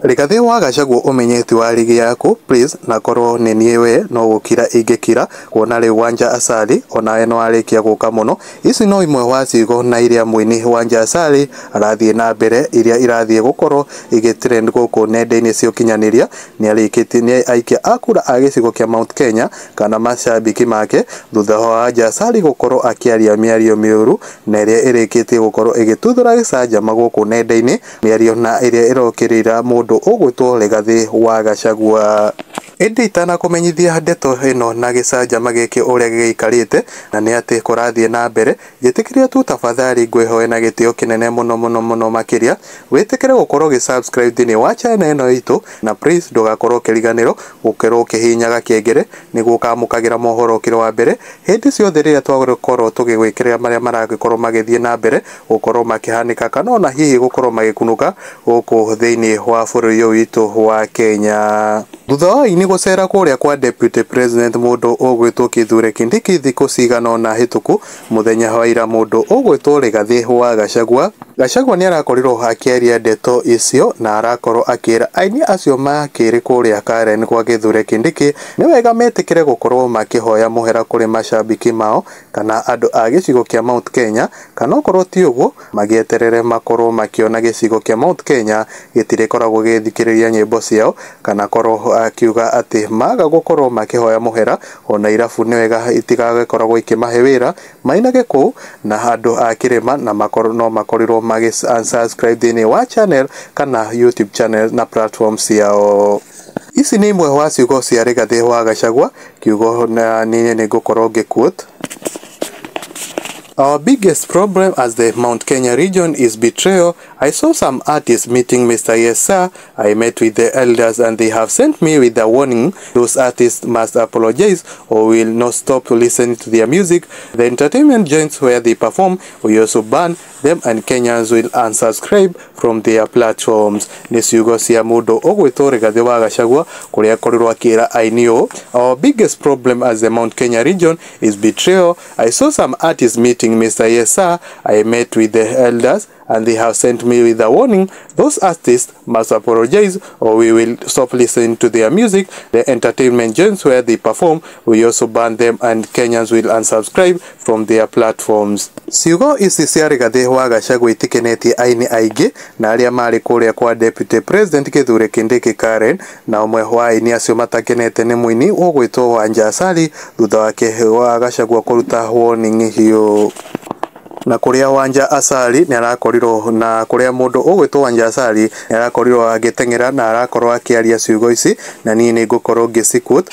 Rigathĩ wa Gachagua ũmenyeti wa rigi yaku please, na korwo nĩ niĩ we no gũkira ingĩkira kuona rĩu Wanja Asali onawe no arĩkia gũka mũno. Ici no imwe wa ciugo na iria mũini Wanja Asali arathiĩ na mbere iria irathiĩ gũkorwo igĩtrend gũkũ nenda-inĩ cia ũkinyanĩria. Nĩ arĩkĩtie nĩ aikia a kura a gĩcigo kĩa Mount Kenya kana macambĩki make thutha wa Wanja Asali gũkorwo akĩaria mĩario mĩũru na ĩrĩa ĩrĩkĩtie gũkorwo ĩgĩtuthũra gĩcanjama gũkũ nenda-inĩ, mĩario na ĩrĩa ĩrokĩrĩra mũndũ ũgwĩtwo Rigathĩ wa Gachagua. Ĩndĩ itanakũmenyithia ndeto ĩno na gĩcanjama gĩkĩ ũrĩa gĩikarĩte na nĩ atĩ kũrathiĩ na mbere, njĩtĩkĩria tu tafadhali ngwĩhoe na gĩtĩo kĩnene mũno mũno mũno makĩria wĩtĩkĩre gũkorwo ũgĩ subscribe thĩinĩ wa channel ĩno itũ, na please ndũgakorwo ũkĩriganĩrwo gũkorwo ũkĩhihinya gakengere nĩguo ũkamũkagĩra mohoro ũkĩrĩ wa mbere hĩndĩ ciothe rĩrĩa twakorwo tũgĩgwĩkĩrĩra marĩa maragĩkorwo magĩthiĩ na mbere gũkorwo makĩhanĩka kana ona hihi gũkorwo magĩkunũka gũkũ thĩinĩ wa bũrũri ũyũ witũ wa Kenya. Thutha wa aini gũcera kũrĩa kwa Deputy President mũndũ ũgwĩtwo Kithure Kindiki thikũ cigana ũna hĩtũku, mũthenya wa ira mũndũ ũgwĩtwo Rigathĩ wa Gachagua Gachagua nĩ arakorirwo akĩaria ndeto icio na arakorwo akĩra aini acio makĩrĩ kũrĩa Karen kwa Kithure Kindiki nĩ wega metĩkĩre gũkorwo makĩhoya mũhera kũrĩ macambĩki mao kana andũ a gĩcigo kĩa Mount Kenya, kana okorwo ti ũguo magĩeterere makorwo makĩona gĩcigo kĩa Mount Kenya gĩtirĩkoragwo gĩgĩthikĩrĩria nyĩmbo ciao, kana korwo akiuga atĩ maga gũkorwo makĩhoya mũhera ona irabu nĩ wega itigagĩkoragwo ikĩmahe wĩra mainage kũu na andũ a kĩrĩma na makorwo no makorirwo magĩ unsubscribe thĩinĩ wa channel kana YouTube channel na platform ciao. Ici nĩ imwe wa ciugo cia Rigathĩ wa Gachagua, kiugo na niĩ nĩ ngũkorwo ngĩ quote. "Our biggest problem as the Mount Kenya region is betrayal. I saw some artists meeting Mr. Yes Sir. I met with the elders and they have sent me with a warning. Those artists must apologize or will not stop listening to their music. The entertainment joints where they perform, we also ban them and Kenyans will unsubscribe from their platforms." Nĩ ciugo cia mũndũ ũgwĩtwo Rigathĩ wa Gachagua kũrĩa akorirwo akĩra aini ũũ, "Our biggest problem as the Mount Kenya region is betrayal. I saw some artists meeting Mr. Yes Sir. I met with the elders and they have sent me with a warning. Those artists must apologize or we will stop listening to their music. The entertainment joints where they perform, we also ban them and Kenyans will unsubscribe from their platforms." Ciugo ici cia Rigathĩ wa Gachagua itikenetie aini aingĩ na arĩa marĩ kũrĩa kwa Deputy President Kithure Kindiki Karen, na ũmwe wa aini acio matakenete nĩ mũini ũgwĩtwo Wanja Asali thutha wake wa Gachagua kũruta warning hiyo. Na kũrĩa Wanja Asali nĩ arakorirwo na kũrĩa mũndũ ũgwĩtwo Wanja Asali nĩ arakorirwo agĩteng'era na arakorwo akĩaria ciugo ici, na niĩ nĩ ngũkorwo ngĩci quote.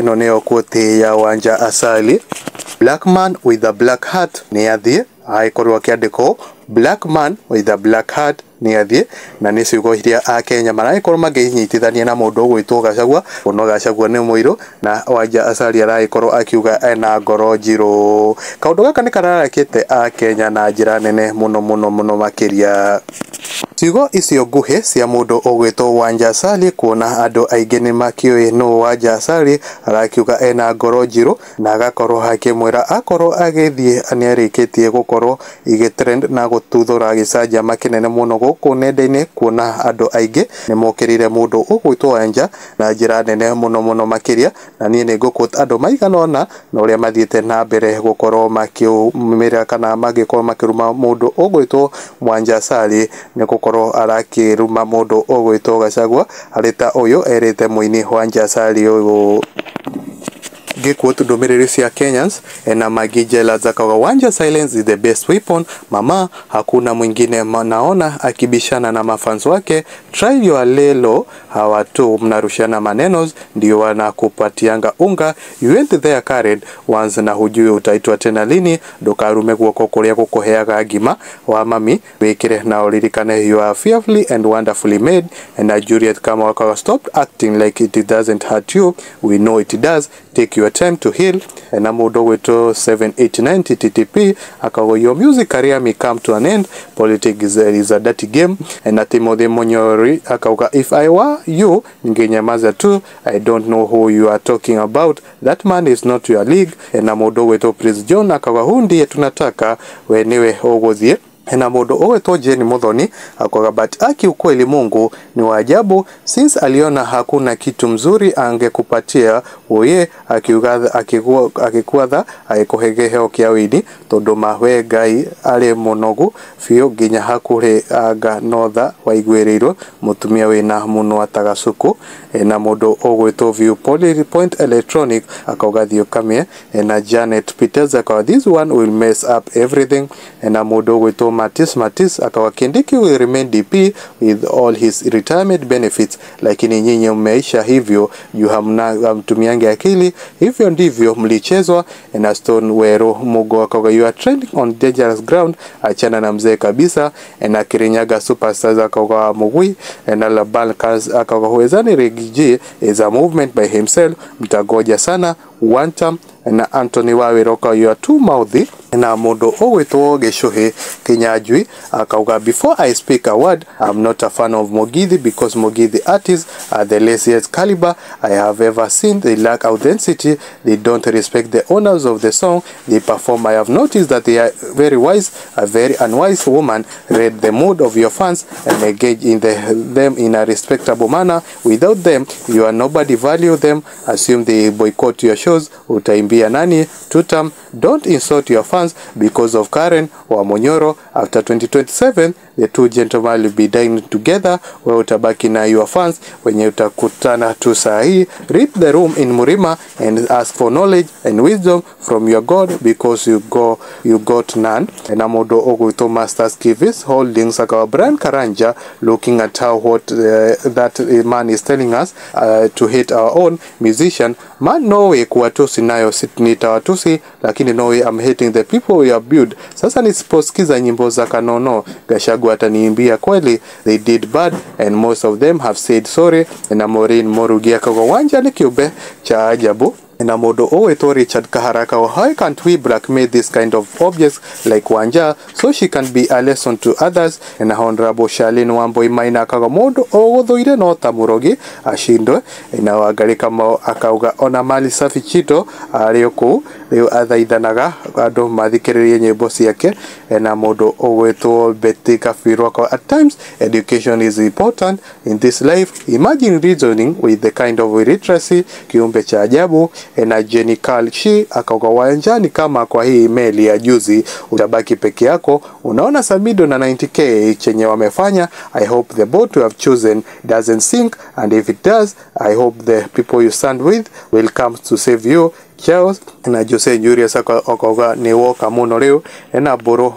Ĩno nĩyo quote ya Wanja Asali: "Black man with a black heart nĩ athiĩ." Agĩkorwo akĩandĩkwo "Black man with a black heart nĩ athiĩ", na nĩ ciugo iria akenya maragĩkorwo makĩnyitithania na mũndũ ũgwĩtwo Gachagua, kuona Gachagua nĩ mũirũ na Wanja Asali aragĩkorwo akiuga ena ngoro njirũ. Kaũndũ gaka nĩ kararakĩte akenya na njĩra nene mũno mũno mũno makĩria. Ciugo icio nguhĩ cia mũndũ ũgwĩtwo Wanja Asali, kuona andũ aingĩ nĩ makĩũĩ nũ Wanja Asali, arakiuga ena ngoro njirũ na agakorwo akĩmwĩra akorwo agĩthiĩ nĩ arĩkĩtie gũkorwo igĩtrend na gũtuthũra gĩcanjama kĩnene mũno gũkũ nenda-inĩ, kuona andũ aingĩ nĩ mokĩrĩire mũndũ ũgwĩtwo Wanja na njĩra nene mũno mũno makĩria. Na niĩ nĩ ngũ quote andũ maigana ũna na ũrĩa mathiĩte na mbere gũkorwo makĩumĩra kana magĩkorwo makĩruma mũndũ ũgwĩtwo Wanja Asali nĩ gũkorwo arakĩruma mũndũ ũgwĩtwo Gachagua, arĩ ta ũyũ erĩte mũini Wanja Asali ũyũ. Ngĩ quote ndũmĩrĩri cia Kenyans na Maggie Jealous akauga, "Wanja, silence is the best weapon mama, hakuna mwingine naona akibishana na mafans wake. Try your lelo, hawa tu mnarushana maneno ndio wanakupatianga unga. You went there Karen once na hujui utaitwa tena lini. Ndukarume guoko kuria gukuheaga ngima wa mami, wikire na uririkane you are fearfully and wonderfully made." And Juliet Kamau akauga, "Stop acting like it doesn't hurt you, we know it does, take your time to heal." Na mũndũ ũgwĩtwo 789 TTTP akauga, "Your music career may come to an end, politics is a dirty game." Na Timothy Munyori akauga, "If I were you ningenyamaza tu, I don't know who you are talking about, that man is not your league." Na mũndũ ũgwĩtwo Prince John akauga, "Huu ndiye tunataka, we niwe ũgũthiĩ." Na mundu ugwitwo Jane Muthoni akauga but aki ukweli Mungu ni wa ajabu, since aliona hakuna kitu mzuri angekupatia uye akikuatha agikuhe kiheo kia wini tondu mawe Ngai ari munogu biu nginya hakuhi anga notha waiguirirwo mutumia wina munwa ta gacuku. Na mundu ugwitwo View Point Electronic akauga thiĩ ũkamie. Na Janet Peters akauga this one will mess up everything. Na mundu ugwitwo Matis akauga Kindiki will remain DP with all his retirement benefits, lakini nyinyi mmeisha hivyo juu hamtumiange akili, hivyo ndivyo mlichezwa. Na Stone Wero Mugo akauga you are trending on dangerous ground, achana na mzee kabisa. Na Kirinyaga Superstars akauga Mugui. Na Labalkans akauga huwezani Riggy is a movement by himself, mtagoja sana one term. Na Anthony Wawiroka you are too mouthy. Na mundu ugwitwo Gicuhi Kinyanjui akauga before I speak a word, I'm not a fan of Mugithi because Mugithi artists are the laziest caliber I have ever seen. They lack authenticity, they don't respect the owners of the song they perform. I have noticed that they are very wise, a very unwise woman. Read the mood of your fans and engage in them in a respectable manner. Without them you are nobody. Value them. Assume they boycott your shows. Utaimbia nani? Tutam. Don't insult your fans because of Karen or Monyoro. After 2027 the two gentlemen will be dining together. Wewe utabaki na your fans wenye utakutana tu saa hii. Read the room in Murima and ask for knowledge and wisdom from your God because you got none. Na mundu ugwitwo Masters Kivis Holdings akawa Brian Karanja looking at how what that man is telling us to hate our own musician. Man, no way kuwatusi nayo nitawatusi, lakini no way I'm hating the people we have built. Sasa nisiposikiza nyimbo za Kanono Gachagua ataniimbia kweli? They did bad and most of them have said sorry. Na Maureen Morugi akauga Wanja ni kiumbe cha ajabu. Na mundu ugwitwo Richard Kaharaka why can't we blackmail this kind of objects like Wanja so she can be a lesson to others. Na Honorable Charlene Wambui Maina akauga mundu uguthuire no ta murogi ashindwe. Na Wangari Kamau akauga ona mali safi Chito ari kuu riu athaithanaga andu mathikiririe nyimbo ciake. Na mundu ugwitwo Betty Kabiru akauga at times education is important in this life, imagine reasoning with the kind of illiteracy, kiumbe cha ajabu. Na Jenny Kalshi akauga Wanja ni kama kwa hii meli ya juzi utabaki peke yako. Unaona Samido na 90k chenye wamefanya. I hope the boat you have chosen doesn't sink, and if it does I hope the people you stand with will come to save you. Charles. Na Jose Julius akauga ni woka muno riu. Na Boro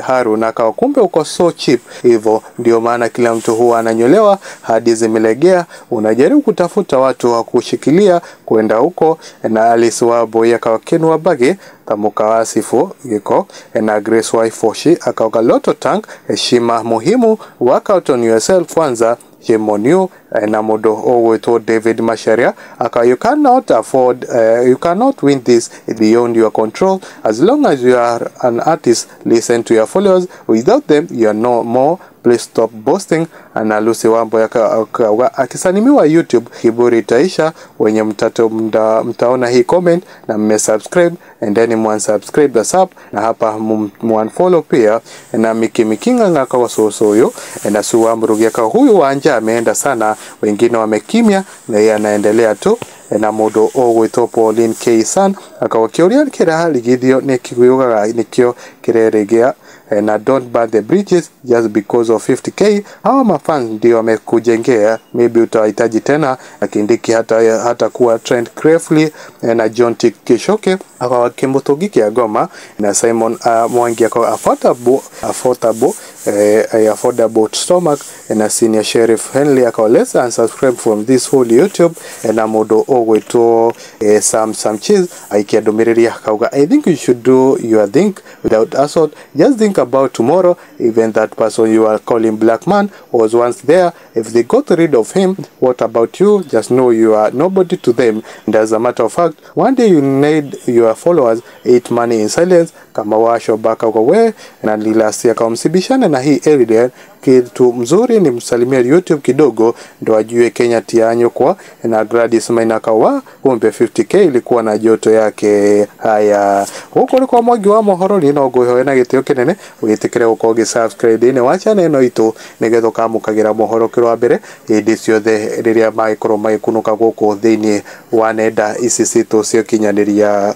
Haruna akauga kumbe uko so cheap hivyo ndio maana kila mtu huwa ananyolewa hadi zimelegea, unajaribu kutafuta watu wa kushikilia kwenda huko. Na Alice Wabo akauga Ken Wabage tamukawasifu giko. Na Grace Waifoshi akauga Lotto Tank heshima muhimu, work out on yourself kwanza, shame on you. Na mundu ugwitwo David Macharia aka you cannot afford you cannot win this beyond your control. As long as you are an artist, listen to your followers. Without them you are no more. Please stop boasting. Na Lucy Wambo akisalimiwa YouTube, kiburi itaisha. Wenye mtaona hii comment na mmesubscribe and then mwansubscribe the sub na hapa mwanfollow pia. Na Miki Mikinga ngakawa sosoyo. Na Suwa Mrugi huyu Wanja ameenda sana, wengine wamekimya na yeye anaendelea tu. Na mundu ugwitwo Pauline K San akawa kiuria kirarigithio ni kiugaga nikio kireregea. Na don't burn the bridges just because of 50k. Hawa mafans ndio wamekujengea, maybe utahitaji tena. Kindiki hata kuwa trend carefully. Na John T Kishoke akawa Kimbutugi kia Goma. Na Simon Mwangi akawa affordable stomach. Na Senior Sheriff Henley akawa let's unsubscribe from this whole YouTube. Na mundu ugwitwo Sam Sanchez aikiandumiriria akauga I think you should do your thing without assault. Just think about tomorrow. Even that person you are calling black man was once there. If they got rid of him, what about you? Just know you are nobody to them. And as a matter of fact, one day you need your followers eat money in silence. Kama washo baka kwa we na lilasia kama msibishane na hii evidence. Kitu mzuri ni msalimia YouTube kidogo ndo ajue Kenya tianyo kwa na Gladys Maina kawa kumbe 50k ilikuwa na joto yake. Haya, huko ni kwa mwagi wa mohoro ni no ngwihoe na gitio kinene witikire gukorwo ũgĩ subscribe thĩinĩ wa channel ĩno itũ nĩgetha ũkamũkagĩra mohoro kĩro wa mbere hĩndĩ ciothe rĩrĩa magĩkorwo magĩkunũka gũkũ thĩinĩ wa nenda ici citũ cia ũkinyanĩria.